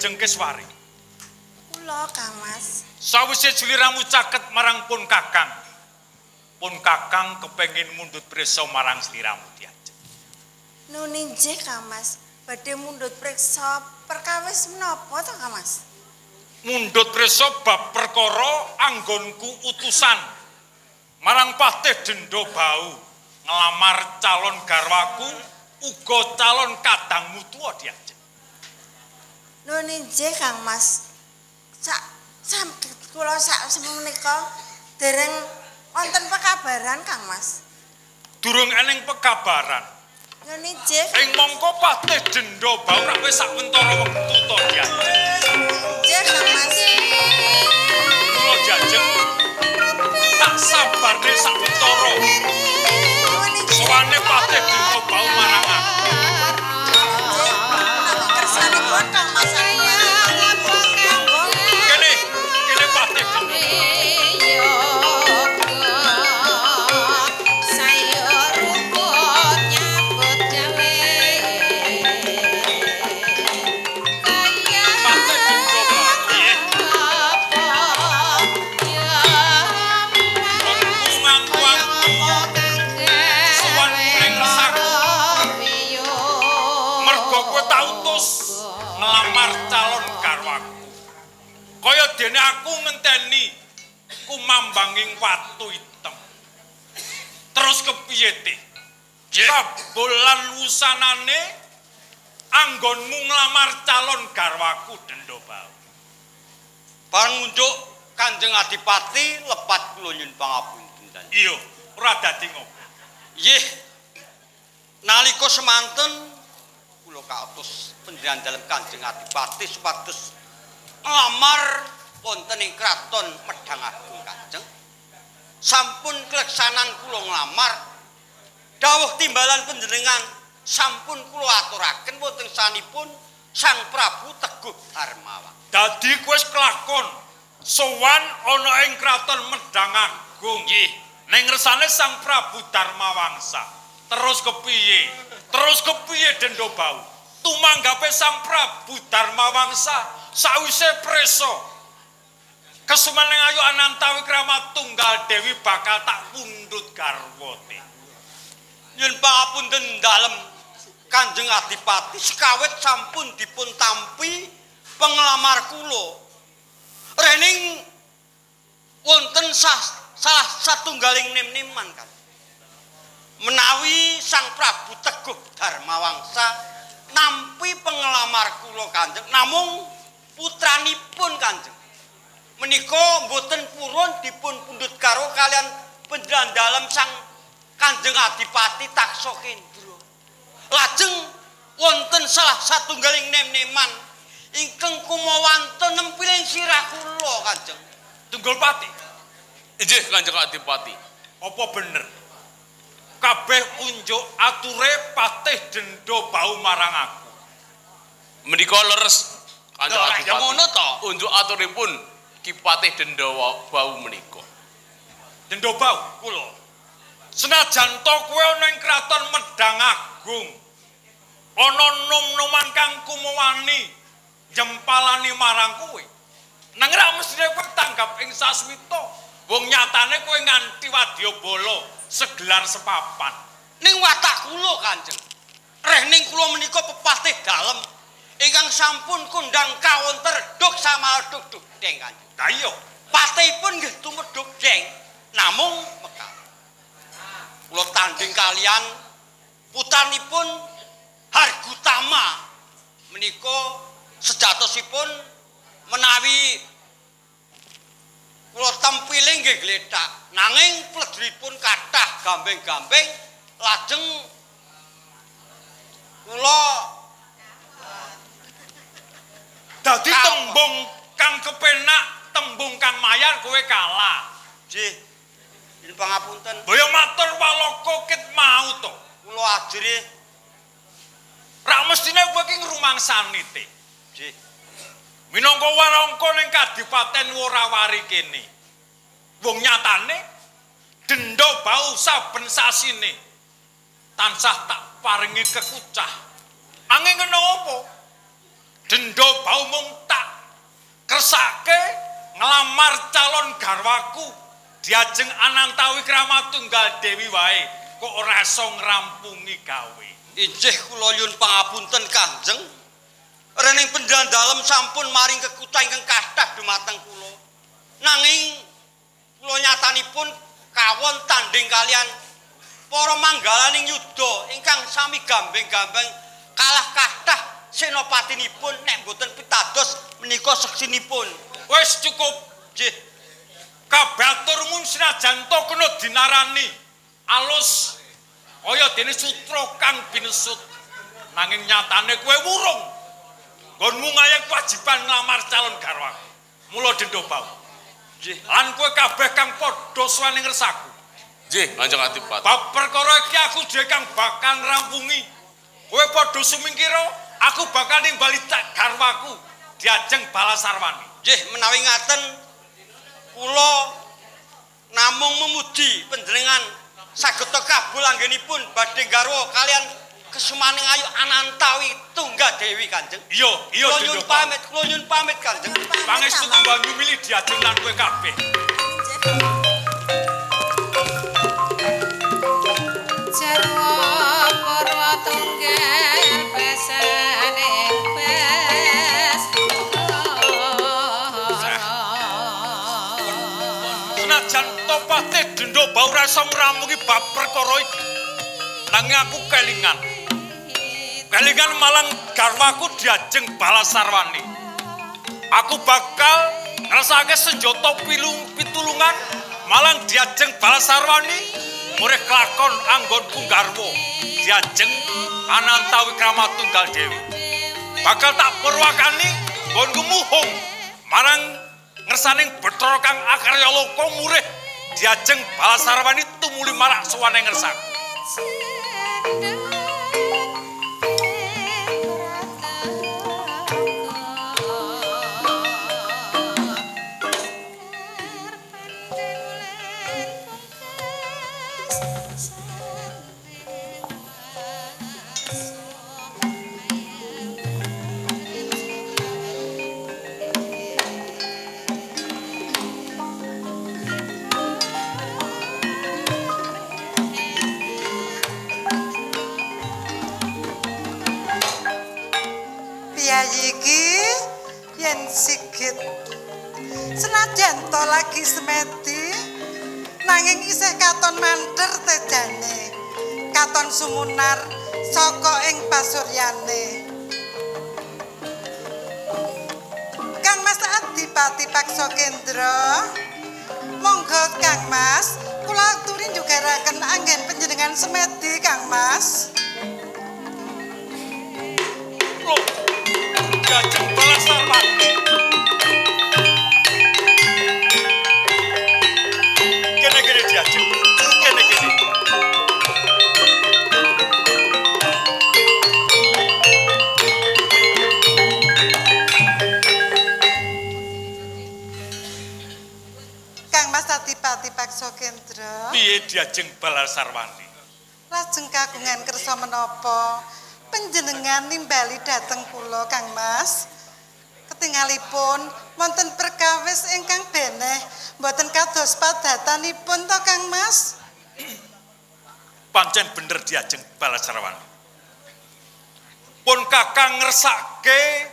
Diajeng Keswari. Kula Kang Mas. Sawise sliramu caket marang pun Kakang. Pun Kakang kepengin mundhut prisa marang sliramu Diajeng. Nuni nggih Kang Mas, badhe mundhut priksa perkawis menapa to Kang Mas? Mundhut prisa bab perkara anggonku utusan marang Patih Denda Bau nglamar calon garwaku uga calon kadangmu tuwa Diajeng. Nuni nggih Kang Mas. Sak sam kula sak semenika dereng wonten pekabaran Kang Mas. Durung eneng pekabaran. Nuni nggih. Ing mongko Patih Denda Bau rak wis sawentara wektu to Diajeng. Nggih Kang Mas. Kula Diajeng tak sabarne sawetara. Sowane Patih Denda Bau marang aku. Napa kersanipun Kang Mas? Kene, kene Patih Denda. Patih Denda Bau. Sowan ning resaku. Mergo kowe tak utus nglamar calon garwaku. Kaya dene aku ngenteni kumambanging watu item. Terus kepiye te? Kabolan wusanane anggonmu nglamar calon garwaku Denda Bau. Bareng ngunjuk Kanjeng Adipati lepat kula nyuwun pangapunten. Iya, ora dadi ngopo. Nggih. Nalika semanten kula kautus panjenengan dalem Kanjeng Adipati supados nglamar wonten ing kraton Medhang Agung Kanjeng. Sampun kleksanan kula nglamar, dawuh timbalan panjenengan sampun kula aturaken wonten sanipun Sang Prabu Teguh Darmawan. Dadi kowe wis kelakon sowan ana ing kraton Medhang Agung. Nggih. Ning ngersane Sang Prabu Darmawangsa. Terus kepiye? Terus kepiye Denda Bau? Tumanggape Sang Prabu Darmawangsa sawise prisa kesumaning ayu Anantawikrama Tunggal Dewi bakal tak pundhut garwa te. Nyuwun pangapunten dalem Kanjeng Adipati sekawit sampun dipun tampi penglamar kula. Rening wonten salah satunggaling nem-neman kan. Menawi Sang Prabu Teguh Darmawangsa nampi penglamar kula Kanjeng, namung putranipun Kanjeng menika mboten purun dipun pundhut karo kalian panjenengan dalem Sang Kanjeng Adipati Taksa Kendra. Lajeng wonten salah satunggaling nem-neman ingkang kumawantun nempiling sirah kula Kanjeng. Tunggul Pati. Inggih Kanjeng Adipati. Apa bener? Kabeh unjuk ature Patih Denda Bau marang aku. Menika leres Kanjeng Lho, Adipati. ya ngono to. Unjuk aturipun Ki Patih Denda Bau menika. Denda Bau Kula. Senajan to kowe ana ing kraton Medhang Agung, ana nom-noman kang kumawani jempalani marang kowe. Nang ra mestine kowe tanggap ing sasmita. Wong nyatane kowe nganti wadyabala segelar sepapan. Ning watak kula Kanjeng. Rehning kula menika pepatih dalem ingkang sampun kondang kawonter duk samalduk deng Kanjeng. Lah iya, Patihipun nggih tumedhuk deng, namung mekar. Kula tanding kalian putranipun Hargutama menika sejatosipun menawi kula tempiling nggih glethak, nanging pledripun kathah gambeng-gambeng lajeng kula dadi tembung kang kepenak, tembung kang mayar kowe kalah. Nggih. Yen pangapunten. Boyo matur walaka ket mau to. Kula ajrih. Rak mestine kowe iki ngrumangsani te. Nggih. Minangka warangka ning kadipaten Worawari kene. Wong nyatane denda bau saben sasine tansah tak paringi kekucah. Angin kena apa? Dendo bau mung tak kersake nglamar calon garwaku diajeng Ananta Wikrama Tunggal Dewi wae kok ora iso ngrampungi gawe. Injih kula nyuwun pangapunten Kanjeng. Rening panjenengan dalem sampun maring kekutha ingkang kathah dumateng kula. Nanging kula nyatanipun kawon tanding kalian para manggalaning yuda ingkang sami gambeng-gambeng kalah kathah senopatinipun nek mboten pitados menika seksinipun. Wis cukup. Nggih. Kabaturmu senajan to kena dinarani alus kaya dene sutra kang binesut, nanging nyatane kowe wurung nggonmu ngayah kewajiban nglamar calon garwaku. Mula dendo bau. Nggih. Lan kowe kabeh kang padha suwane ngersaku. Nggih, Kanjeng Adipati. Bab perkara iki aku dhewe kang bakal ngrampungi. Kowe padha sumingkira, aku bakal nimbali garwaku diajeng Balasarwani. Nggih, menawi ngaten kula namung memuji panjenengan saged kabul anggenipun badhe garwa kalian kesumaning ayu Anantawi Tunggal Dewi Kanjeng. Iya, iya kula nyuwun pamit, kula nyuwun pamit Kanjeng. Pangestu banyu milih diajeng lan kowe kabeh. Jarwa purwa tunggal basaning bas. Senajan topate dendo bau rasa ngrampungi bab perkara iki, nanging aku kelingan. Kelingan malang garwaku diajeng Balasarwani. Aku bakal ngrasake senjata pitulungan malang diajeng Balasarwani murih kelakon anggonku garwa diajeng Ananta Wikrama Tunggal Dewi. Bakal tak purwakani nggonku muhung marang ngersaning Bathara kang akarya loka murih diajeng Balasarwani tumuli marak sowane ngersaku. Piyayi iki yen sigit senajan to lagi semedi nanging isih katon manter tejane, katon sumunar saka ing pasuryane. Kang Mas Adipati Paksa Kendra, monggo Kang Mas, kula aturi njugaraken anggen panjenengan semedi Kang Mas. Loh, diajeng Balasarwani. Kene-kene diajeng, kene-kene. Kang Mas Adipati Paksa Kendra, Piye diajeng Balasarwani? Lajeng kagungan kersa menapa panjenengan nimbali dhateng kula Kang Mas? Ketingalipun wonten perkawis ingkang beneh mboten kados padatanipun to Kang Mas? Pancen bener diajeng Balasarwani. Pun kakang ngersake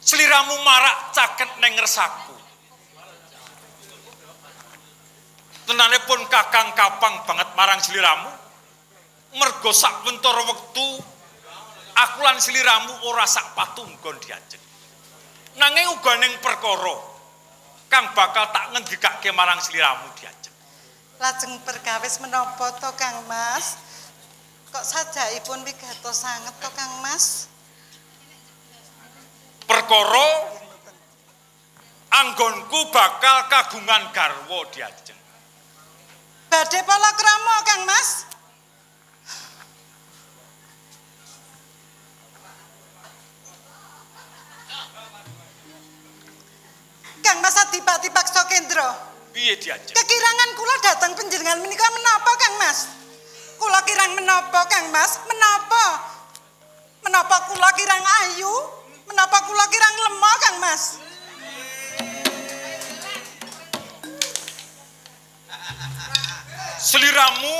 sliramu marak caket neng ngersaku. Tenane pun kakang kapang banget marang sliramu. Mergo sak wentara wektu aku lan sliramu ora sak patunggon diajeng. Nanging uga ning perkara kang bakal tak ngendikake marang sliramu diajeng. Lajeng perkawis menapa to Kang Mas? Kok sajaipun wigatos sanget to Kang Mas? Perkara anggonku bakal kagungan garwa diajeng. Badhe palakrama Kang Mas? Kang Mas Adipati Paksa Kendra. Piye diajeng? Kekirangan kula dateng panjenengan menika menapa Kang Mas? Kula kirang menapa Kang Mas? Menapa? Menapa kula kirang ayu? Menapa kula kirang lemah, Kang Mas? Seliramu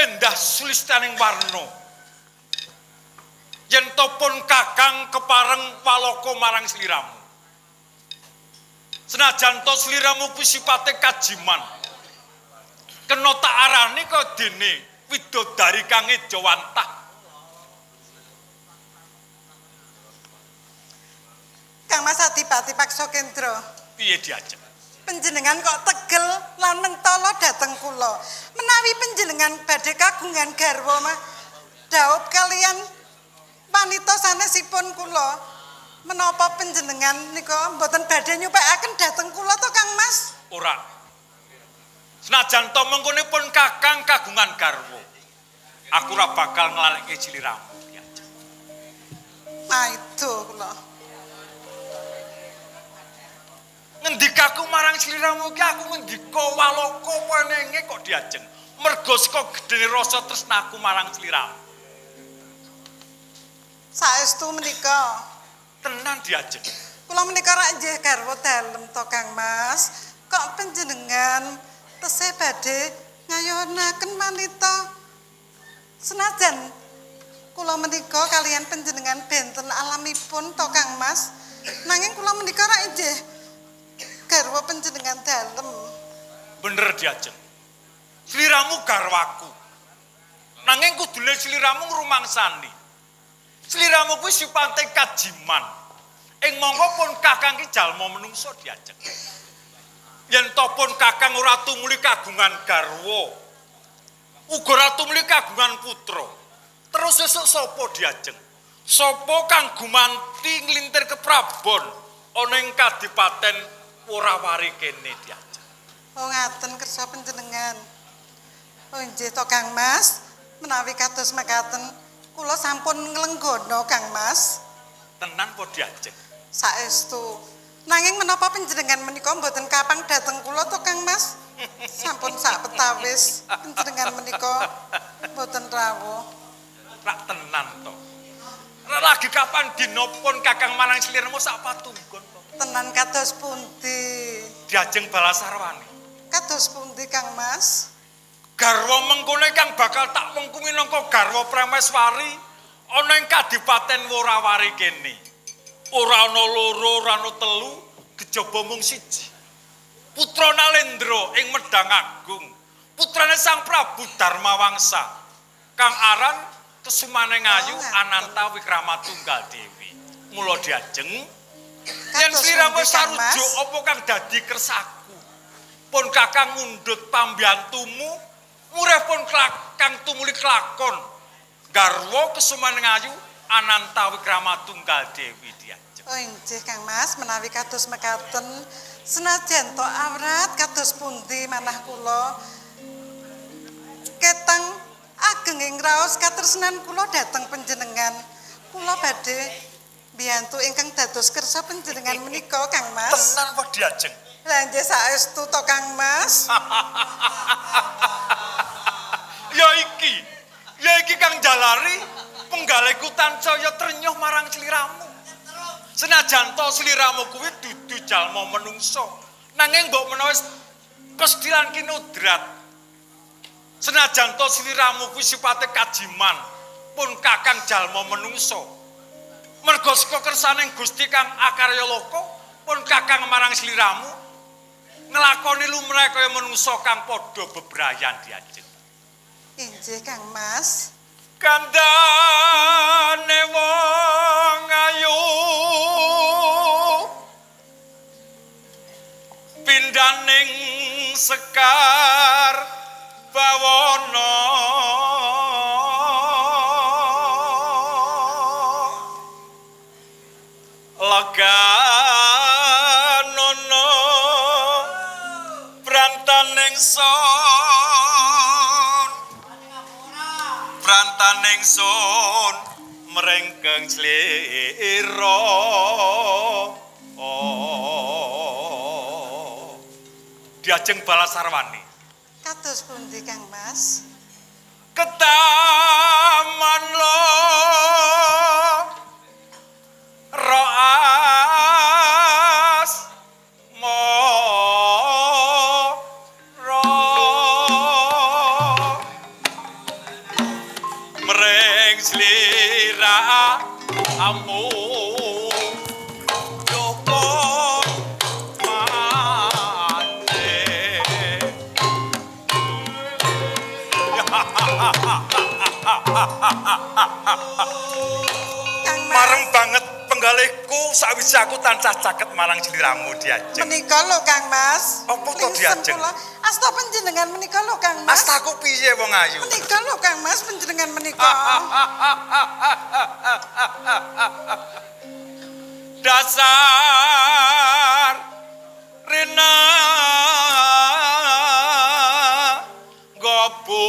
endah sulistaning warna. Yen to pun kakang kepareng walaka marang seliramu. Senajan to seliramu kuwi sipate kajiman. Kena tak arani kaya dene widodari kang ejawantah. Kang Mas Adipati Paksa Kendra. Piye diajeng? Panjenengan kok tegel lan mentala dhateng kula. Menawi panjenengan badhe kagungan garwa mah dhaup kalian wanita sanesipun kula. Menapa panjenengan nika mboten badhe nyupekaken dhateng kula to, Kang Mas? Ora. Senajan to mengkone pun kakang kagungan garwa, aku ora bakal nglalekke sliramu. Maido kula. Ngendikaku marang sliramu iki aku ngendika walaka wenenge kok diajeng. Mergo saka gedene rasa tresnaku marang sliramu. Saestu menika tenan diajeng. Kula menika rak nggih garwa dalem to, Kang Mas. Kok panjenengan tesih badhe ngayonaken wanita? Senajan kula menika kalian panjenengan benten alamipun to, Kang Mas. Nanging kula menika rak nggih garwa panjenengan dalem. Bener diajeng. Sliramu garwaku. Nanging kudune sliramu ngrumangsani. Sliramu kuwi sipate kajiman. Ing mongko pun kakang ki jalma menungso diajeng. Yen to pun kakang ora tumuli kagungan garwa, uga ora tumuli kagungan putra. Terus sesuk sapa diajeng? Sapa kang gumanti nglintir keprabon ana ing kadipaten Wurawari kene diajeng. Oh ngaten kersa panjenengan. Oh nggih to, Kang Mas, menawi kados mekaten kula sampun nglenggono, Kang Mas. Tenan apa diajeng? Saestu. Nanging menapa panjenengan menika mboten kapang dhateng kula to, Kang Mas? Sampun sak petawis panjenengan menika mboten rawuh. Rak tenan to. Rak lagi kapan dina pun kakang marang sliramu sak patunggon to. Tenan kados pundi? Diajeng Balasarwani. Kados pundi, Kang Mas? Garwa mengkone kang bakal tak wengku minangka garwa Prameswari ana ing kadipaten Wurawari kene. Ora ana loro, ora ana telu, kejaba mung siji. Putra Nalendra ing Medhang Agung, putrane Sang Prabu Darmawangsa, kang aran Kesumaneng Ayu Ananta Wikrama Tunggal Dewi. Mula diajeng yen sliramu sarujuk apa kang dadi kersaku. Pun kakang ngundhut pambiyantumu, murih pun kakang tumuli kelakon. Garwa Kesumaneng Ayu Ananta Wikrama Tunggal Dewi diajeng. Oh inggih, Kang Mas, menawi kados mekaten senajan to awrat kados pundi manah kula ketang agenging raos katresnan kula dhateng panjenengan. Kula badhe mbiyantu ingkang dados kersa panjenengan menika, Kang Mas. Tenan apa diajeng? Lah nggih saestu to, Kang Mas. Ya iki. Ya iki kang jalari penggaliku tansaya trenyuh marang sliramu. Senajan to sliramu kuwi dudu jalma menungso, nanging mbok menawa pestilan kinudrat. Senajan to sliramu kuwi sipate kajiman, pun kakang jalma menungso. Merga saka kersaning Gusti kang akarya loka, pun kakang marang sliramu nglakoni lumrah kaya menungso kang padha bebrayan diajeng. Inggih, Kang Mas. Kandhane wong ayu pindhaning sekar bawana leganono prantaning son prantaning son mrengkeng slira. Oh. Diajeng Balasarwani. Kados pundi, Kang Mas? Ketaman lo Kang Mas. Marem banget penggalihku sawise aku tansah caket marang sliramu Diajeng. Menika lho Kang Mas. Apa to, Diajeng? Asta panjenengan menika lho Kang Mas. Astaku piye wong ayu? Menika lho Kang Mas panjenengan menika. Dasar rena gobu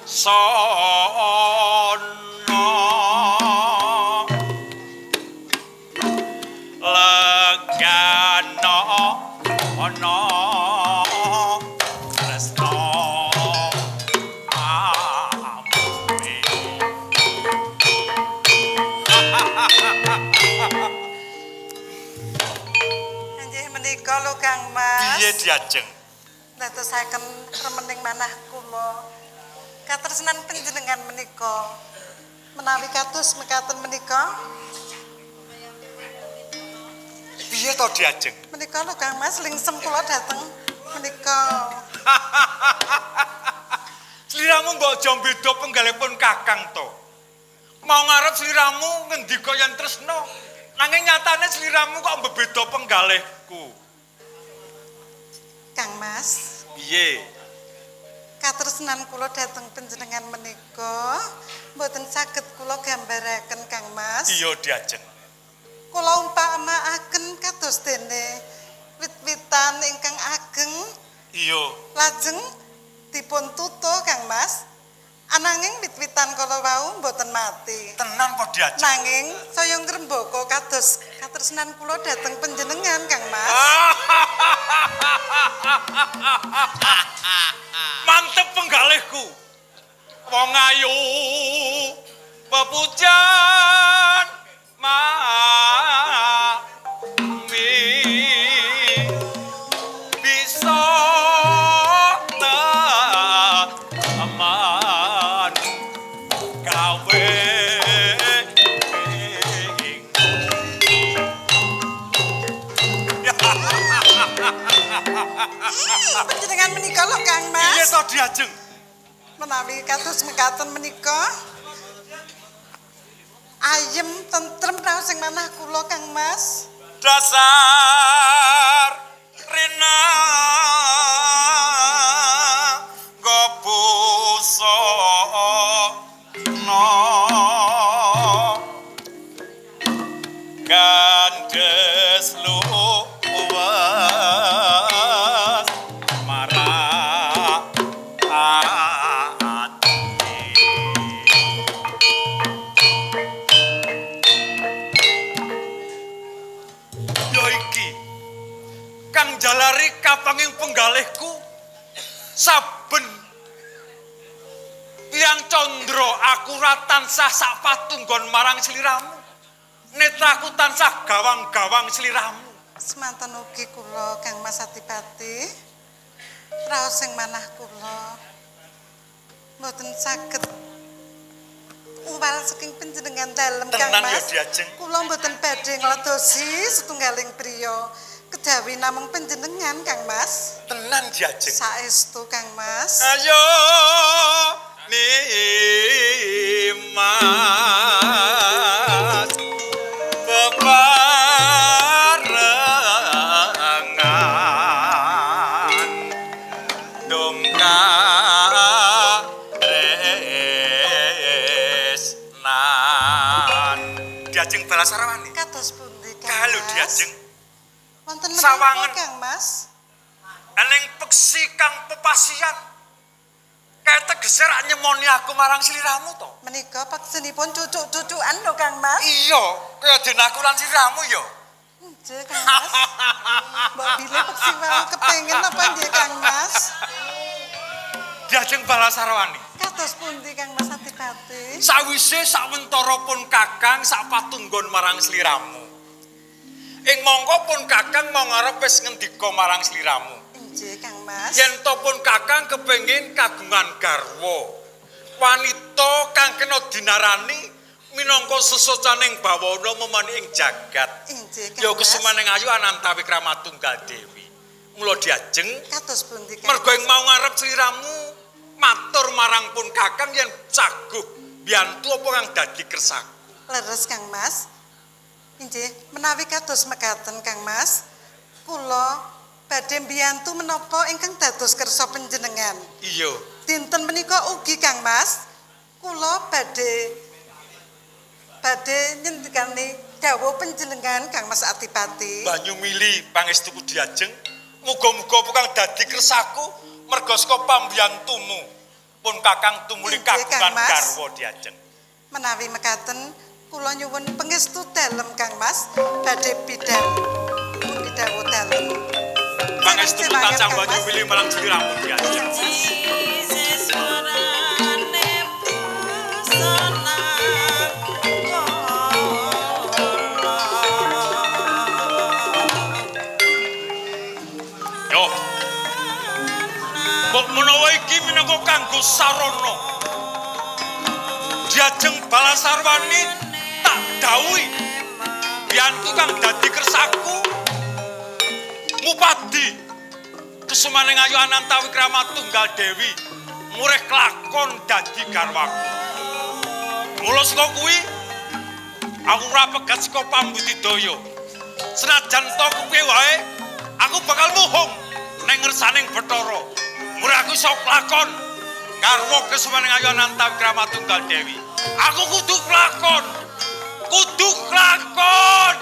sono legano ono tresno ame. Nggih menika lho Kang Mas. Piye Diajeng? Ndadosaken remening manah kula. Katresnan panjenengan menika. Menawi kados mekaten menika, Piye to Diajeng? menika lho Kang Mas lingsem kula dhateng menika. Sliramu mbok aja beda penggalipun Kakang to. Mau ngarep sliramu ngendika yen tresna, nanging nyatane sliramu kok mbebeda penggalihku. Kang Mas, Piye? katresnan kula dhateng panjenengan menika mboten saged kula gambaraken Kang Mas. Iya Diajeng. Kula umpamaaken kados dene wit-witan ingkang ageng Iya. lajeng dipun tutu Kang Mas. Ananging wit-witan kala wau mboten mati. Tenan po Diajeng. Nanging saya ngrembaka kados katresnan kula dhateng panjenengan Kang Mas. Mantep penggalihku. Wong ayu pepujan mami bisa teman gawe Panjenengan menika lho Kang Mas. Piye to Diajeng? Menawi kados mekaten menika ayem tentrem raos sing manah kula Kang Mas. Dasar rena gobusono gandes luwes marang ati. Ya iki kang jalari kapanging penggalihku saben tiyang candra aku ra tansah sak patunggon marang sliramu, netraku tansah gawang-gawang sliramu. Semanten ugi kula Kang Mas Adipati raos sing manah kula mboten saged uwal saking panjenengan dalem Kang Tenan ya Mas. Diajeng. Kula mboten badhe ngledosi setunggaling priya kejawi namung panjenengan Kang Mas. Tenan Diajeng. Saestu Kang Mas. Ayo nimas bebarengan dongkaresnan. Diajeng Balasarwani. Kados pundi Kang Kalau Mas? Diajeng Wonten Sawangen. menapa Kang Mas? ening peksi kang pepasian kae tegese rak nyemoni aku marang sliramu to. Menika peksenipun cucuk-cucukan lho Kang Mas. Iya, kaya dene aku lan sliramu ya. Nggih Kang Mas. Mbok bilih peksi wau kepengin apa nggih Kang Mas? Diajeng Balasarwani. Kados pundi Kang Mas Adipati? Sawise sawentara pun Kakang sak patunggon marang sliramu. Ing mangka pun Kakang mau ngarep wis ngendika marang sliramu. Nggih Kang Mas. Yen to pun Kakang kepengin kagungan garwa, wanita kang kena dinarani minangka sesocaning bawana memani ing jagat. Inggih Kang Ya Mas. kesumaning ayu Ananta Wikrama Tunggal Dewi. Mula diajeng Kados pundi Kang mergo ing Mas? mau ngarep sliramu Matur marang pun Kakang yen caguh biyantu apa kang dadi kersaku. Leres Kang Mas. Inggih, menawi kados mekaten Kang Mas, kula badhe mbiyantu menapa ingkang dados kersa panjenengan. Iya. Dinten menika ugi Kang Mas, kula badhe nyendikani dawuh panjenengan Kang Mas Adipati. Banyu mili pangestuku diajeng, muga-muga apa kang dadi kersaku merga saka pambiyantumu pun Kakang tumuli kagungan garwa diajeng. Menawi mekaten kula nyuwun pangestu dalem Kang Mas badhe bidang bidhawuh dalem. Pangestu tansah banyu mili marang sliramu diajeng. Yo. Mbok menawa iki minangka kanggo sarana diajeng Balasarwani tak dawuhi biyantu kang dadi kersaku ngupadi kesumaning ayu Ananta Wikrama Tunggal Dewi murih kelakon dadi garwaku. Mula saka kuwi aku ora pegat saka pambudidaya. Senajan to kepiye wae aku bakal muhung ning ngersaning Bathara. Murih aku iso kelakon garwa kesumaning ayu Ananta Wikrama Tunggal Dewi. Aku kudu kelakon. Kudu kelakon.